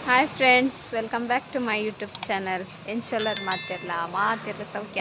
Hi friends, welcome back to my YouTube channel. ಎಂಚೊಲ್ಲರ್ ಮಾತಿರ್ಲ ಮಾತಿರ್ಲ ಸೌಖ್ಯ?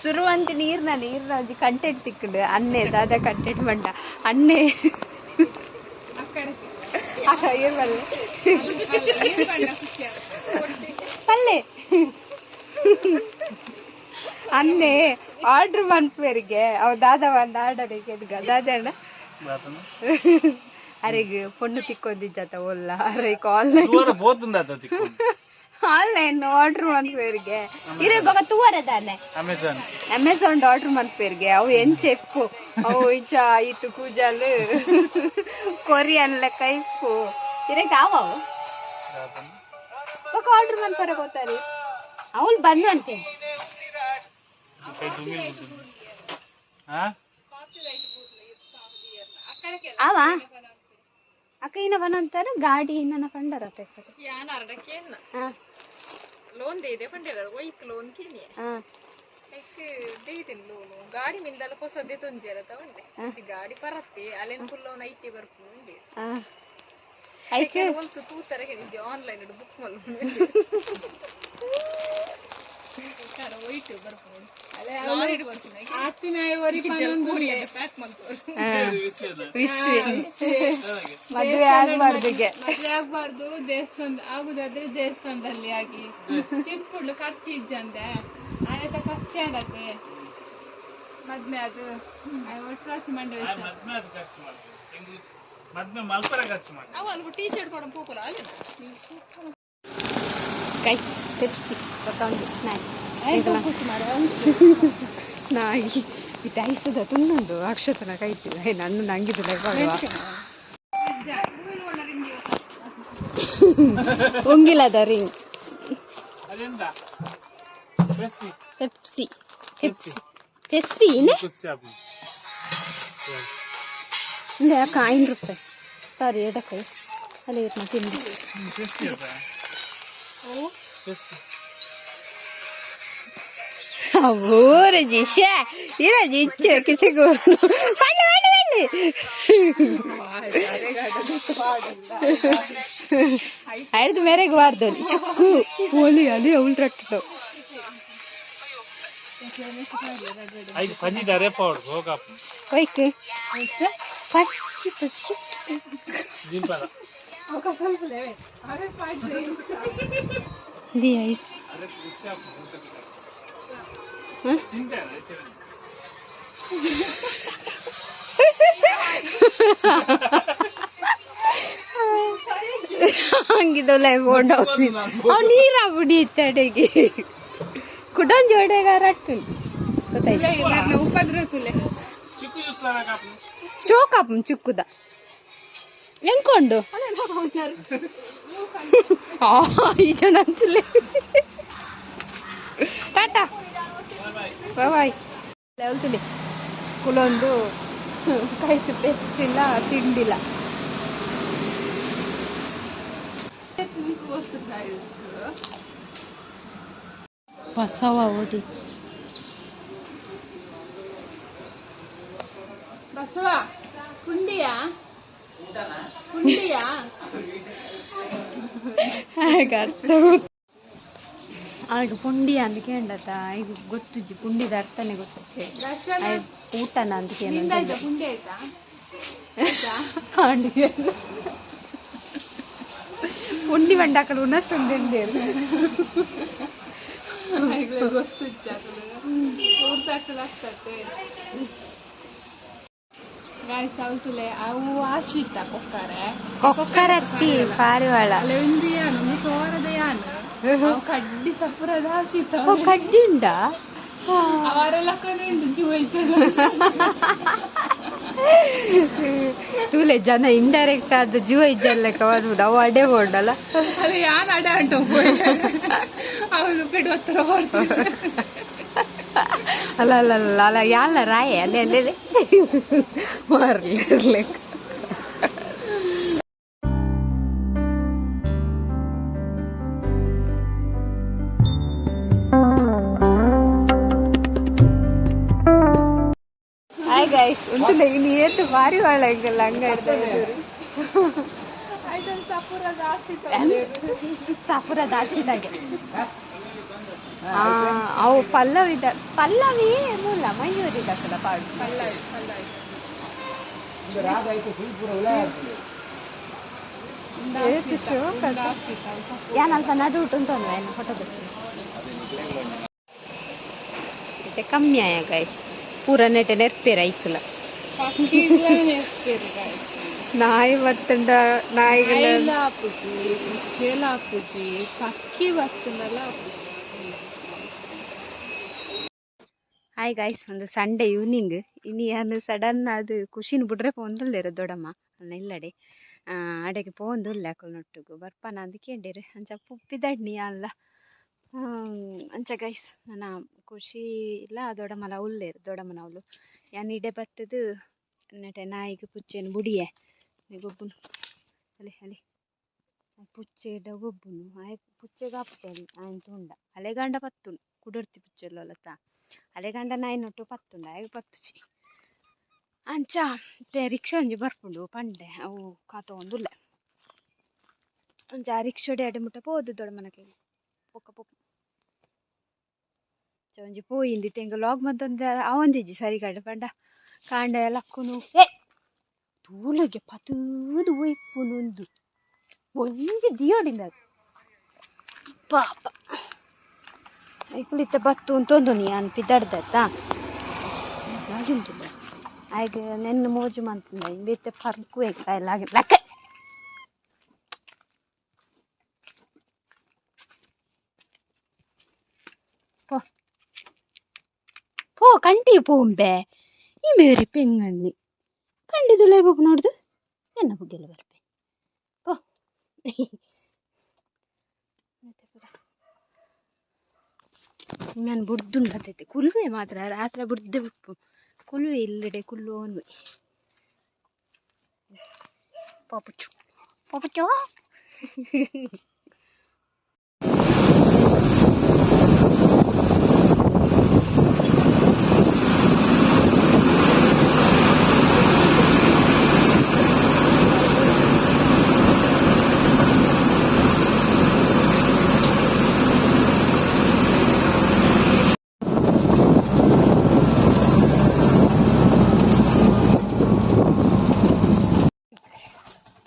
ಸುರುವಂತಿ ನೀರ್ನ ನೀರ್ನ ಒಂಜಿ ಕಂಟೆಂಟ್ ತಿಕ್ಕುಂಡು. ಅನ್ನೆ ದಾದ ಕಂಟೆಂಟ್ ಮಂಡ ಅನ್ನೆ ಅಕ್ಕ ಏನ್ ಬಲ್ಲೆ ಪಲ್ಲೆ ಅನ್ನೆ ಆರ್ಡ್ರ್ ಮನ್ಪುವೆರಿಗೆ ಅವು ದಾದ ಒಂದ್ ಆರ್ಡರ್ ದಾದಣ್ಣ ಅರೆಗ್ ಪೊಣ್ಣು ತಿಕ್ಕೊಂದಿಜ್ಜತ ಒಲ್ಲ ಅರೆಗ್ ಆನ್ಲೈನ್ ಆನ್ಲೈನ್ ಆರ್ಡರ್ ಮನ್ಪುವೆರಿಗೆ ಇರೆ ಬೊಕ ತೂವರೆ ದಾನೆ. ಅಮೆಝಾನ್. ಅಮೆಝಾನ್ ಆರ್ಡರ್ ಮನ್ಪುವೆರಿಗೆ ಅವು ಎಂಚ ಇಪ್ಪು, ಅವು ಇಂಚ ಇತ್ತು ಕೂಜಲ್ ಕೊರಿಯನ್ ಲೆಕ್ಕ ಇಪ್ಪು. ಇರೆಗ್ ಅವು ಬೊಕ ಆರ್ಡರ್ ಮನ್ಪರೆ ಗೊತ್ತಾರಿ ಅವಳು ಬಂದು ಅಂತೆ. ಅವ ಅಕ್ಕ ಇನ್ನ ಬನಂತಾರ ಗಾಡಿ ಇನ್ನ ಪಂಡರತೆ. Loan ದೇದೆ ಪಂಡೇರ ಒಯ್ಕ್ loan ಕಿನಿ. ಐಕ್ ದೇದಿನ್ ಲೋನು ಗಾಡಿ ಮಿಂದಲ ಪೊಸದೆ ತೊಂಜೆರ ತಗೊಂಡೆ. ಗಾಡಿ ಪರತ್ತೆ ಅಲೆನ್ ಫುಲ್ ಲೋನ್ IT ಬರ್ಪುಂಡು ಉಂಡೆ. ಐಕ್ ಒಂದು ತೂತರ ಆನ್ಲೈನ್ ಬುಕ್ ಮಲ್ಪುಂಡು ಒಯ್ಟ್ ಬರ್ಪುಂಡು ಲಾರಿಡ್ ಬರ್ಪುಂಡು ಪ್ಯಾಕ್ ಮಲ್ಪುವರು. ವಿಶ್ವ ಮದುವೆ ಆಗ್ಬಾರ್ದಿಗೆ. ಮದ್ವೆ ಆಗ್ಬಾರ್ದು. ದೇವಸ್ಥಾನ ಆಗುದಾದ್ರೆ ದೇವಸ್ಥಾನದಲ್ಲಿ ಆಗಿ ಸಿಂಪಲ್, ಖರ್ಚು ಇಜ್ಜಂದೆ. ಆಯತ ಖರ್ಚು ಆಗತ್ತೆ ಮದ್ವೆ ಅದು ಒಟ್ರಾಸಿ ಮಂಡೆ ವೆಚ್ಚ. ಮದ್ಮೆ ಮಲ್ಪರ ಖರ್ಚು ಮಾಡಿ. ಅವು ಅಲ್ಪ ಟೀ ಶರ್ಟ್ ಕೊಡ ಪೋಪುಲ ಅಲ್ಲ. ಗೈಸ್, ಪೆಪ್ಸಿ ಒಂದು ಸ್ನ್ಯಾಕ್ಸ್ ನಾಯಿ ಇತ್ತೆ ಐಸದ ತುಂಡುಂಡು ಅಕ್ಷತನ ಕೈಟಿಲ್ಲ ನನ್ನ ನಂಗಿದಿಲ್ಲ. ಉಂಗಿಲದ ರಿಂಗ್. ಅದೆಂತ ರೆಸಿಪಿ? ಪೆಪ್ಸಿ ಪೆಪ್ಸಿ ಪೆಸ್ಪಿ ನೇ. ಖುಷಿ ಆಪುಂಡು. ಇಂದೆ ಅಕ್ಕ 5 ರೂಪಾಯಿ ಸಾರಿ ಎದಕ್ಕೆ ಅಲ್ಲಿ ಇರ್ನ ತಿಂಡಿ. ಕ್ರಿಸ್ಪಿ ಅದ ಕ್ರಿಸ್ಪಿ. ಊರಜಿ ಶೇ ಇರಜಿ ಇಚ್ಚೆ ಕಿಸಿಗು ಬಳ್ಳಿ ಬಳ್ಳಿ ಬಳ್ಳಿ. ಐದು ಮೇರೆಗೆ ವಾರದಲ್ಲಿ ಚಿಕ್ಕು ಪೋಲಿ ಅಲ್ಲಿ ಅವಳು ರಟ್ಟು. ಐದು ಪಂಜಿದಾರೆ ಪೌಡರ್ ಹೋಗಪ್ಪ. ಒಯ್ಕ್ ಪಚ್ಚಿ ಪಚ್ಚಿ. ಜಿಂಪಲ. The ice. ಅರೆ ಖುಷಿ ಆಪುಂಡು. ಹ್ಮ್? ತಿಂತೆ. ಹಂಗಿದಲ್ಲ ಬೋಂಡ ಅವ್ ನೀರ ಬಿಡಿ ಇತ್ತಡೆಗೆ ಕುಡೊಂಜಿ ಒಡೆಗ ರಟ್ಟು ಗೊತ್ತಾಯ್ತು. ಉಪದ್ರ ತುಲೆ. ಚಿಕ್ಕು ಜ್ಯೂಸ್ ಲಾಕಾಪುಂಡು. ಶೋಕಾಪು ಚಿಕ್ಕುದ ಎಂಕೊಂಡು ಈ ಜನ ಅಂತಲೇ. ಟಾಟಾ ಬಾಯ್ ಲೆವೆಲ್ ಕುಲೊಂದು ಕೈಟ್ ಪೆಪ್ಸಿಲ್ಲ ತಿಂಡಿಲ್ಲ. ಬಸವ ಓಡಿ. ಬಸವ ಪುಂಡಿಯಾ ಪುಂಡಿಯಾ. ಹಾಗೆ ಅರ್ಥ ಆಗ ಪುಂಡಿ ಅಂತ ಕೇಂಡತ ಈಗ ಗೊತ್ತುಜ್ಜಿ, ಪುಂಡಿದ ಅರ್ಥನೇ ಗೊತ್ತುಜ್ಜಿ. ದರ್ಶನ. ಊಟನ ಅಂತ. ನಿಂದಾಯ್ತಾ? ಪುಂಡಿ ಆಯ್ತಾ? ಆಂಡಿಗೆ ಪುಂಡಿ ಬಂಡಾಕಲು ಉಣಸುಂದೆಂದೇರು. ಗೊತ್ತುಜ್ಜಿ ಊರ್ದಾಕಲು ಆಗ್ತತೆ. ಗಾಯ್ಸ್, ಅವತುಲೆ ಅವು ಆಶ್ವಿತ ಕೊಕ್ಕರೆ. ಕೊಕ್ಕರತ್ತಿ ಪಾರಿವಾಳ. ಅಲ್ಲ, ಒಂದು ಯಾನ್ ಒಂದು ತೋರದ ಯಾನ್ ಅವು ಕಡ್ಡಿ ಸಪುರದ ಆಶ್ವಿತ. ಓ, ಕಡ್ಡಿ ಉಂಡಾ? ಅವರೆಲ್ಲ ಉಂಟು ಜೂವ. ತೂಲೆ ಜನ ಇಂಡೈರೆಕ್ಟ್ ಆದ ಜೀವ ಇಜ್ಜಲ್ಲ ಕವರ್ ಅವು ಅಡೆ ಬೋಂಡಲ್ಲ. ಅಲ್ಲ, ಯಾನ್ ಅಡೆ ಅಂಟು ಅವನು ಪೆಡು ಹತ್ರ ಬರ್ತಾರೆ. ಅಲ್ಲ ಅಲ್ಲ ಅಲ್ಲ ಅಲ್ಲ, ಯಾಲ ರಾಯ ಅಲ್ಲೇ ಅಲ್ಲೇ ಮಾರ್ಲಿ ಇರ್ಲಿಕ್ಕೆ. ಹಾಯ್ ಗೈಸ್, ಉಂಟು ಇನ್ನು ಏತು ಭಾರಿ ಒಳ್ಳೆ ಎಂಗಲ್ಲ ಹಂಗ. ಆಯ್ತು, ಸಪುರದ ಆಶಿತ. ಸಪುರದ ಆಶಿತಾಗೆ. ಅವು ಪಲ್ಲವಿದ, ಪಲ್ಲವಿ ಮೂಲ ಮಯೂರಿದ ಪಾಡು. ಪಲ್ಲವಿ, ಪಲ್ಲವಿ. ಏತ್ ಶೋಕ್ ಅತ್ತ. ಯಾನ್ ಅಲ್ಪ ನಡು ಉಂಟು ಏನು ಫೋಟೋ ಬಿಡ್ತೀನಿ. ಇತ್ತೆ ಕಮ್ಮಿ ಆಯ ಗೈಸ್, ಪೂರ ನೆಟೆ ನೆರ್ಪೇರ ಐಕ್ಲ. ನಾಯಿ ಬತ್ತುಂಡ ನಾಯಿಗಳ. ಆಪುಜಿ, ಪುಚ್ಚೆಲ ಆಪುಜಿ, ಪಕ್ಕಿ ಬತ್ತುಂಡಲ ಆಪುಜಿ. ಹಾಯ್ ಗಾಯ್ಸ್, ಒಂದು ಸಂಡೇ ಈವ್ನಿಂಗ್. ಇನಿ ಯಾನ್ ಸಡನ್ ಅದು ಖುಷಿನ ಬುಡ್ರೆ ಪೋಂದುಲ್ಲೆರ್ ದೊಡಮ್ಮ ಅಲ್ಲ ಇಲ್ಲಡೆ ಅಡೆಗೆ ಪೋಂದುಲ್ಲೆ ಅಕುಲ್ನೊಟ್ಟುಗು ಬರ್ಪನ ಅಂದ್ ಕೇಂಡೆರ್. ಅಂಚ ಪುಪ್ಪಿದಡ್ನಿ ಅಲ್ಲ. ಅಂಚ ಗೈಸ್, ನನ್ನ ಖುಷಿ ಇಲ್ಲ ದೊಡಮ್ಮಲ ಉಲ್ಲೇರು ದೊಡಮ್ಮನವಳು. ಯಾನ್ ಇಡೆ ಬತ್ತದು ನೆಟೆ ನಾಯಿಗ್ ಪುಚ್ಚೆನ್ ಬುಡಿಯೆ ಗೊಬ್ಬುನು. ಅಲ್ಲಿ ಅಲ್ಲಿ ಪುಚ್ಚೆಡ ಗೊಬ್ಬುನು. ಆಯೆ ಪುಚ್ಚೆಗ್ ಆಪುಜಿ ಅಲ್ಲಿ ಆಯನ್ ತೂಂಡ. ಅಲೆಗಂಡ ಪತ್ತುಂಡು ಕುಡೊರ್ತಿ ಪುಚ್ಚೆಲೊಲತ. ಅಲೆಗಂಡ ನಾಯಿನೊಟ್ಟು ಪತ್ತುಂಡು, ಆಯಗ್ ಪತ್ತುಜಿ. ಅಂಚ ಇತ್ತೆ ರಿಕ್ಷಾ ಒಂಜಿ ಬರ್ಪುಂಡು ಪಂಡೆ, ಅವು ಕಾತೊಂದುಲ್ಲೆ. ಅಂಚ ಆ ರಿಕ್ಷಾಡೆ ಅಡೆ ಮುಟ್ಟ ಪೋದು ದೊಡ್ಡಮ್ಮನಕ್ಲೆಗ್ ಬೊಕ್ಕ ಪೋಪು. ಒಂಜಿ ಪೋಯಿಂದು ಇತ್ತೆ ಎಂಕ್ ಲಾಗ್ ಮಂತೊಂದು ಆವೊಂದಿಜ್ಜಿ ಸರಿಗಡ್. ಪಂಡ ಕಾಂಡೆ ಲಕ್ಕುನು ಏ ತೂಲಗೆ ಪತುದು ಒಯ್ಪುನು ಉಂದು ಒಂಜಿ ದಿಯೋಡಿಂದ ಪಾಪ. ಐಕುಲು ಇತ್ತೆ ಬತ್ತು ಉಂತೊಂದುನಿ ಯಾನ್ ಪಿದಡ್ದತ್ತ ಲಾಗಿಂತುಲ್ಲ. ಆಯ್ಗ್ ನೆನ್ನೆ ಮೋಜು ಮಂತುಂಡ ಇಂಬೆ ಇತ್ತೆ ಪರ್ಕು ಎಂಕ್ ಲಾಗಿ ಲಕ್ಕ ಪೋ ಪೋ ಕಂಟಿ ಪೋಂಬೆ. ಈ ಮೇರಿ ಪೆಂಗಣ್ಣಿ ಕಂಡಿದುಲೇ ಬೋಕ್ ನೋಡ್ದು ಎನ್ನ ಬುಗ್ಗೆಲ್ಲ ಬರ್ಪೆ ಪೋ. ನಾನು ಬುಡ್ದುಂಡತೈತೆ ಕುಲ್ವೆ ಮಾತ್ರ ರಾತ್ರಿ ಬುಡ್ದೆ ಬಿಡ್ಪು ಕುಲ್ವೆ ಇಲ್ಲಡೆ ಕುಲ್ಲು ಅನ್ವೆ. ಪಾಪುಚು ಪಾಪುಚು.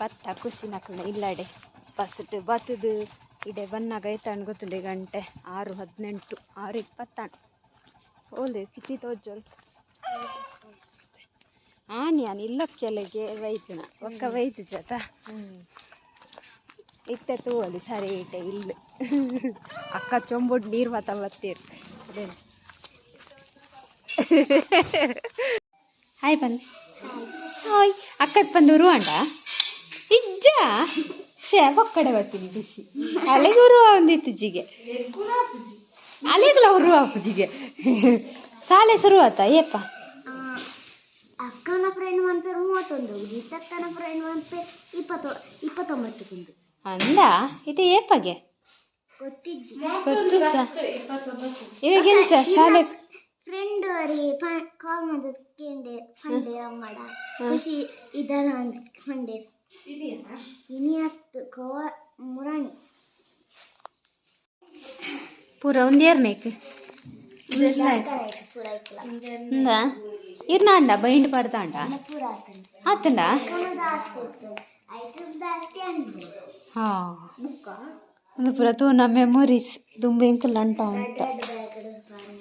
ಬತ್ತ ಖುಷಿನಕ್ಲ ಇಲ್ಲಡೆ ಬಸ್ಟ್ ಬತ್ತದು ಇಡೆ ಬನ್ನಾಗ ಐತಾಣ್ ಗೊತ್ತುಂಡು. ಗಂಟೆ 6:18, 6:20. ಓಲೆ ಕಿತ್ತಿ ತೋಜೋಲ್ ಆನಿ ಆನಿ ಇಲ್ಲಕ್ಕೆಲೆಗೆ ವೈದ್ಯನ ಒಕ್ಕ ವೈದ್ಯ ಜತ ಇತ್ತೆ ತೂವಲಿ ಸರಿ ಇಟ್ಟೆ ಇಲ್ಲ. ಅಕ್ಕ ಚೊಂಬುಡ್ ನೀರು ಮಾತ ಬತ್ತೀರ್. ಅದೇನು ಹಾಯ್ ಬನ್ನಿ. ಹಾಯ್ ಅಕ್ಕ, ಇಪ್ಪಂದು ಉರುವಾಂಡ ಇಜ್ಜ ಶೇ ಒಕ್ಕಡೆ ಬರ್ತೀನಿ ಖುಷಿ. ಅಲೆಗೆ ಉರುವ ಒಂದಿತ್ತು ಜಿಗೆ, ಅಲೆಗುಲ ಉರುವ ಪೂಜಿಗೆ ಸಾಲೆ ಶುರುವಾತ ಏಪ್ಪ? ಅಕ್ಕನ ಫ್ರೆಂಡ್ ಮನ್ಪೇರು 31, ಗೀತಕ್ಕನ ಫ್ರೆಂಡ್ ಮನ್ಪೇರು 29ಕ್ಕೊಂದು. ಅಂದ ಇದು ಏಪಗೆ? ಗೊತ್ತಿಜ್ಜಿ. ಗೊತ್ತಿಜ್ಜ? ಇವಾಗ ಎಂಚ ಶಾಲೆ? ಫ್ರೆಂಡ್ ಅವರಿ ಕಾಲ್ ಮಾಡೋದು ಪಂಡೇರ್ ಅಮ್ಮಡ ಖುಷಿ ಇದರ ಪಂಡೇರ್ ಇನಿ ಹತ್ತು ಕೋ ಮುರಾಣಿ. ಪೂರ ಒಂದೇರ್ನೇಕ್ ಪೂರ ಐಕ್ಲ. ಅಂದ ಇರ್ನ ಅಂದ ಬೈಂಡ್ ಪಡ್ದಾಂಡ. ಪೂರ ಆತಂಡ. ಆತಂಡ. ಅಕ್ಕನ ಜಾಸ್ತಿ ಇತ್ತು, ಐಟಮ್ ಜಾಸ್ತಿ ಅಣ್ಣ. ಹಾ, ಒಂದು ಪೂರ ತೂನ ಮೆಮೊರೀಸ್ ದುಂಬು ಎಂಕಲ್ ಅಂಟ ಅಂತ. ಎರಡು ಬ್ಯಾಗ್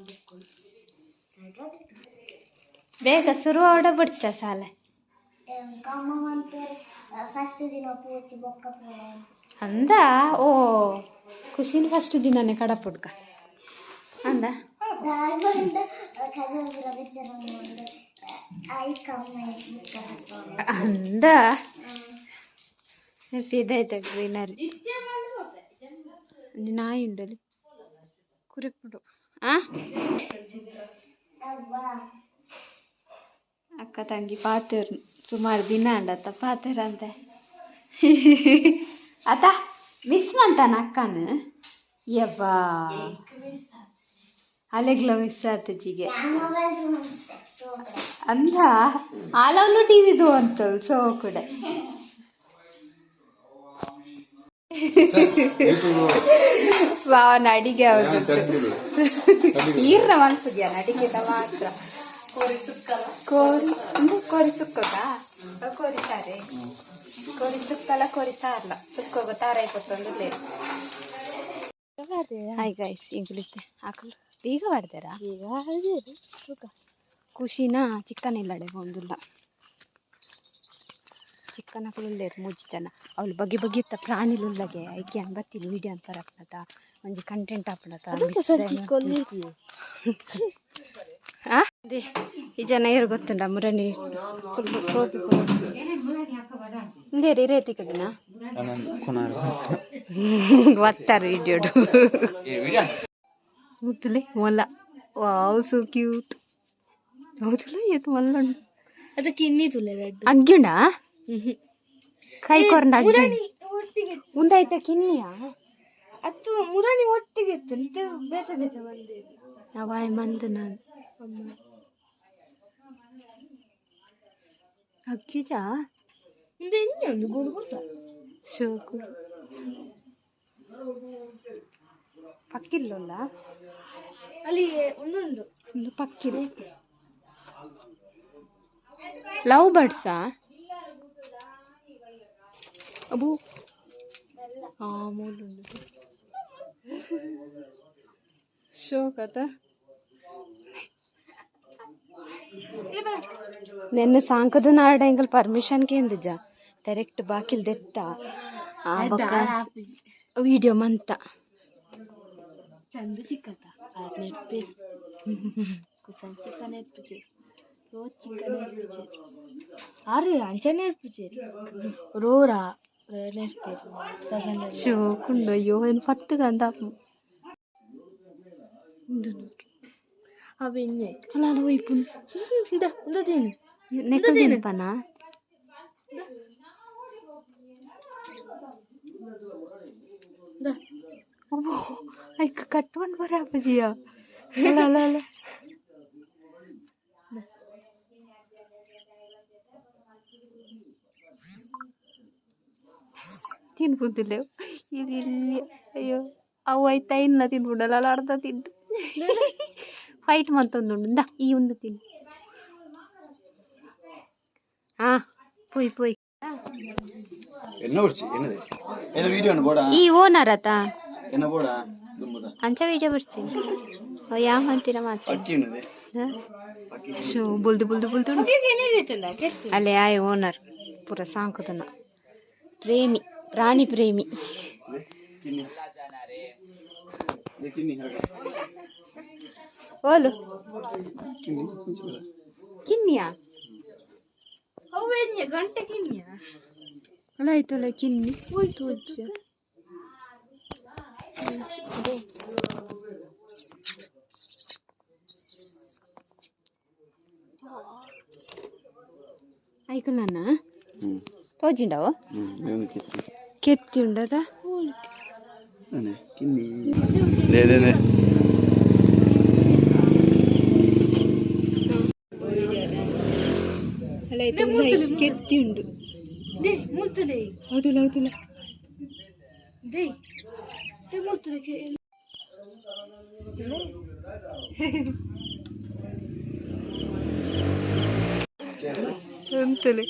ಬುಕ್ ಎರಡು. ಬೇಗ ಶುರು ಆಡ ಬಿಡ್ತ ಸಾಲೆ. ಕಮ್ಮ ಮನ್ಪೇರು ಫಸ್ಟ್ ದಿನ ಪೂರ್ತಿ ಬೊಕ್ಕ ಪೂರ. ಅಂದ ಓ ಖುಷಿನ ಫಸ್ಟ್ ದಿನನೇ ಕಡಪುಡ್ಕ ಅಂದ. ದಾಲ್ಬಂಡ ಕಜಾಪುರ ಬಿಚ್ಚರ I ಕಮ್ಮ ಬುಕ್ಕ. ಅಂದ ಇದಾಯ್ತ ಗ್ರೀನರಿ. ನಾಯಿ ಉಂಡಲಿ ಕುರಿಪುಡು ಆ. ಅಕ್ಕ ತಂಗಿ ಪಾತೆರ್ ಸುಮಾರು ದಿನ ಅಂಡತ್ತ ಪಾತೆರಂತೆ ಅತ್ತ. ಮಿಸ್ ಮಂತಾನ ಅಕ್ಕನ? ಯವ್ವಾ, ಅಲೆಗ್ಲ ಮಿಸ್ ಆತಜಿಗೆ. ಮೊಬೈಲ್. ಅಂದ ಆಲವ್ಲು ಟಿವಿದು ಅಂತಲ್ ಸೋ ಕೂಡ. ಭಾವನ ಅಡಿಗೆ ಹೌದು. ಈರ್ನ ಮನ್ಪುದ್ಯಾ ಅಡಿಗೆದ ಮಾತ್ರ? ಕೋರಿ ಉಂದು ಕೋರಿ ಸುಕ್ಕಗ, ಕೋರಿ ಸಾರೆ, ಕೋರಿ ಸುಕ್ಕಲ, ಕೋರಿ ಸಾರ್ಲ ಸುಕ್ಕೋಗ ತಾರಾಯಿ ಕೊತ್ತೊಂದು. ಹಾಯ್ ಗಾಯ್ಸ್, ಇಂಗ್ಲಿತೆ ಹಾಕಲು ಬೀಗ ಮಾಡ್ತಾರಾ? ಖುಷಿನ ಚಿಕ್ಕನ ಇಲ್ಲಡೆ ಒಂದುಲ್ಲ ಚಿಕ್ಕನ ಉಲ್ಲೇರು ಮೂಜಿ ಜನ. ಅವಳು ಬಗೆ ಬಗೆತ್ತ ಪ್ರಾಣಿಲುಲ್ಲಗೆ. ಐಕೆ ಅನ್ ಬತ್ತೀನಿ ವಿಡಿಯೋ ಅಂತ ಪರಪ್ನತ ಒಂಜಿ ಕಂಟೆಂಟ್ ಆಪಣತ. ಆ ಅದೇ ಈ ಜನ ಏರು ಗೊತ್ತುಂಡ ಮುರಣಿ ಇಂದೇರಿ ಇರೇತಿಕದಿನ ಒತ್ತಾರೆ ವಿಡಿಯೋಡು ಮುತ್ತುಲೆ ಮೊಲ. ವಾವ್, ಸೋ ಕ್ಯೂಟ್, ಹೌದಲ್ಲ? ಏತ್ ಮಲ್ಲ. ಅದಕ್ಕೆ ಇನ್ನಿ ತುಲೆ ರೆಡ್. ಅಗ್ಗಿಂಡ ಕೈ ಕೊರಂಡ ಉಂದಾಯ್ತ ಕಿನ್ನಿಯಾ? ಅದು ಮುರಣಿ ಒಟ್ಟಿಗೆ ಇತ್ತು, ಬೇತೆ ಬೇತೆ ಬಂದಿದೆ. ಅವಾಯ್ ಮಂದ ನಾನು ಅಗ್ಗಿಜ. ಇಂದು ಇನ್ನಿ ಒಂದು ಗುಡುಗುಸ. ಶೋಕು ಪಕ್ಕಿಲ್ಲಲ್ಲ. ಅಲ್ಲಿ ಒಂದೊಂದು. ಒಂದು ಪಕ್ಕಿಲ್ಲ. ಲವ್ ಬರ್ಡ್ಸಾ ಅಬು? ಆ ಮೂಲುಂಡು. ಶೋಕತ. ನಿನ್ನೆ ಸಾಂಕದ ನಾಡ ಎಂಕಲ್ ಪರ್ಮಿಷನ್ ಕೇಂದಿಜ, ಡೈರೆಕ್ಟ್ ಬಾಕಿಲ್ ದೆತ್ತ ಆ ಬೊಕ್ಕ ವಿಡಿಯೋ ಮಂತ. ಚಂದ ಸಿಕ್ಕತ್ತ ನೆಟ್ಪೇರು ಕುಸನ್ ಚಿಕ್ಕ ನೆಟ್ಪುಜೆ, ರೋಜ್ ಚಿಕ್ಕ ನೆಟ್ಪುಜೆ, ಆರು ಅಂಚ ನೆಟ್ಪುಜೆ, ರೋರ ನೆಟ್ಪೇರು. ಶೋಕುಂಡು. ಅಯ್ಯೋ, ಏನು ಪತ್ತು ಗಂದ. ಅವೆ ಇನ್ನೆ. ಅಲ್ಲ ಅಲ್ಲ, ಒಯ್ಪುನ್. ಇಂದ ಉಂದ ತಿನ್ನು. ನೆಕ್ಕಲ್ ತಿನ್ಪನ. ಇಂದ. ಅಬ್ಬೋ, ಐಕ್ ಕಟ್ಟುವನ್ ಬರ ಅಪ್ಪಾಜಿಯ. ಅಲ್ಲ ಅಲ್ಲ ಅಲ್ಲ, ತಿನ್ಪುಂತಿಲ್ಲ ಇಲ್ಲಿ ಇಲ್ಲಿ. ಅಯ್ಯೋ, ಅವು ಆಯ್ತಾ ಇನ್ನ ತಿನ್ಪುಂಡಲ್ಲ. ಅಲ್ಲ, ಅರ್ಧ ತಿಂದು ಫೈಟ್ ಮಂತೊಂದುಂಡು. ಇಂದ, ಈ ಒಂದು ತಿನ್ನು. ಹಾ, ಪೋಯ್ ಪೋಯ್. ಎನ್ನ ಉರ್ಚಿ ಏನದೆ ಏನ ವಿಡಿಯೋ ಬೋಡ. ಈ ಓನರ್ ಆತ. ಎನ್ನ ಬೋಡ ದುಂಬುದ. ಅಂಚ ವಿಡಿಯೋ ಬಿಡ್ತೀನಿ ಯಾವ ಅಂತೀರ ಮಾತ್ರ. ಪಕ್ಕಿ ಉಣ್ಣದೆ. ಶೋ ಬುಲ್ದು ಬುಲ್ದು ಬುಲ್ದು. ಅಲ್ಲೇ ಆಯ್ ಓನರ್ ಪೂರ ಸಾಂಕುದನ ಪ್ರೇಮಿ, ಪ್ರಾಣಿ ಪ್ರೇಮಿ. ಕಿನ್ನಿ ಕಿನ್ನಿ. ಓಲು. ಕಿನ್ನಿ ಇಂಚ ಬರ. ಕಿನ್ನಿಯಾ? ಅವು ಎಣ್ಣೆ ಗಂಟೆ ಕಿನ್ನಿಯ. ಅಲ್ಲ ಆಯ್ತಲ್ಲ ಕಿನ್ನಿ ತೋಜ. ಐಕಲ್ನ ತೋಜಿಂಡವು. ಒಂದು ಕೆತ್ತಿ. ಕೆತ್ತಿ ಉಂಡದ. ಅನೆ ಕಿನ್ನಿ they they they. ಅಲ್ಲ ಆಯ್ತು, ಕೆತ್ತಿ ಉಂಡು. ದೆ ಮುತ್ತುಲೆ. ಹೌದಿಲ್ಲ, ಹೌದಿಲ್ಲ. ದೆ ದೆ ಮುತ್ತುಲೆ. ಅಂತಲೇ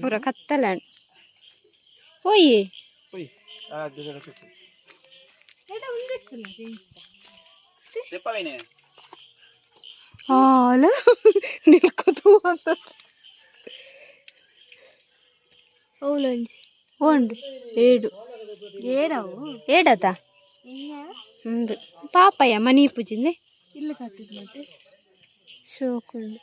ಪೂರ ಕತ್ತಲ ಪೋಯಿ. ಪೊಯ್. ಹಾಲ ನಿಲ್ಕೊತು ಅಂತ. ಓಲಂಜಿ. ಉಂಡು ಏಡು. ಏಡವು. ಏಡದ ಒಂದು ಪಾಪಯ್ಯ ಮನಿ ಪೂಜಿಂದೆ. ಇಲ್ಲ ಕಟ್ಟಿದ್ ಮತ್ತೆ. ಶೋಕುಂಡು.